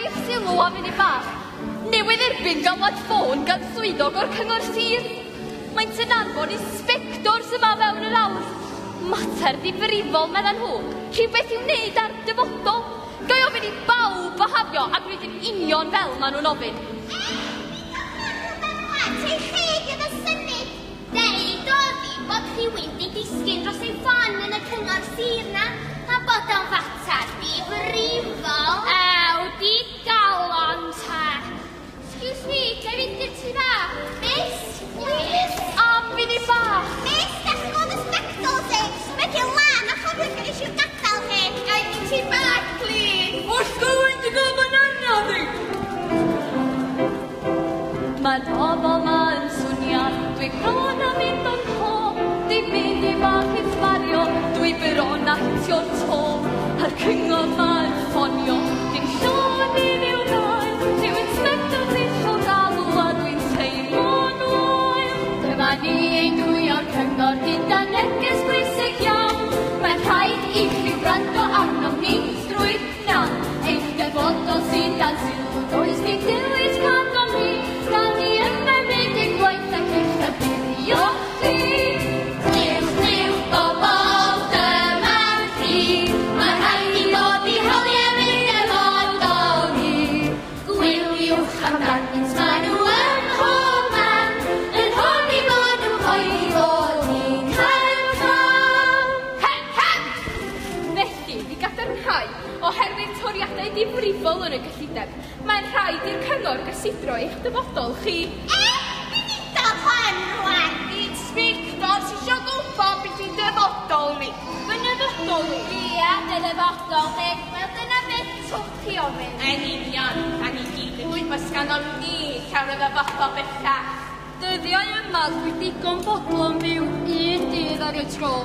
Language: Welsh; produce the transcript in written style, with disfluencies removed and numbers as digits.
eich sylw am munud bach. Newydd erbyn galwad ffôn gan swyddog o'r cyngor sir. Maent yn anfon inspectors yma fewn yr awr. Mater difrifol, meddan nhw. Rhywbeth i'w wneud ar dyfodol. Ga i ofyn i bawb fihafio a gwneud yn union fel maen nhw'n ofyn. Bod rhywun di disgyn dros ei ffon yn y cyngor sir na, a bod o'n fater difrifol. Ew, di galon ta. Excuse me, ga i fynd i'r tŷ bach? Miss, please. Am funud bach. Miss, da chi'n gweld y sbectols i? Mae gen lan a chofiwch gen i siw gadael chi. Ga i fynd i'r tŷ bach, please. Wrth gwrs, ti'n gofyn arna fi. Mae'r bobl ma yn swnian, dwi bron a mynd o'n co. Dim mynd i bach i sbario, dwi bron a hitio'r to. A'r cyngor ma'n ffonio, dim llon i fyw gael. Rhyw inspector isio galw a dwi'n teimlo'n wael. Dyma ni ein dwy o'r cyngor gyda neges bwysig iawn. Mae'n rhaid i chi wrando arnom ni drwy pnawn. Eich dyfodol sydd dan sylw, does dim dewis cadw ni. Gawn ni ymyrryd ein gwaith ac eich rhybuddio chi. Oherwydd toriadau difrifol yn y gyllideb, mae'n rhaid i'r cyngor gysidro eich dyfodol chi. Fi'n dal hwn rwan! Inspector sy isio gwybod beth yw dyfodol ni. Fy nyfodol i? Ia, dy ddyfodol di. Wel, dyna beth twch chi ofyn. Yn union, da ni gyd yn gwybod sganddon ni llawer o ddyfodol bellach. Dyddiau yma dwi digon bodlon fyw un dydd ar y tro.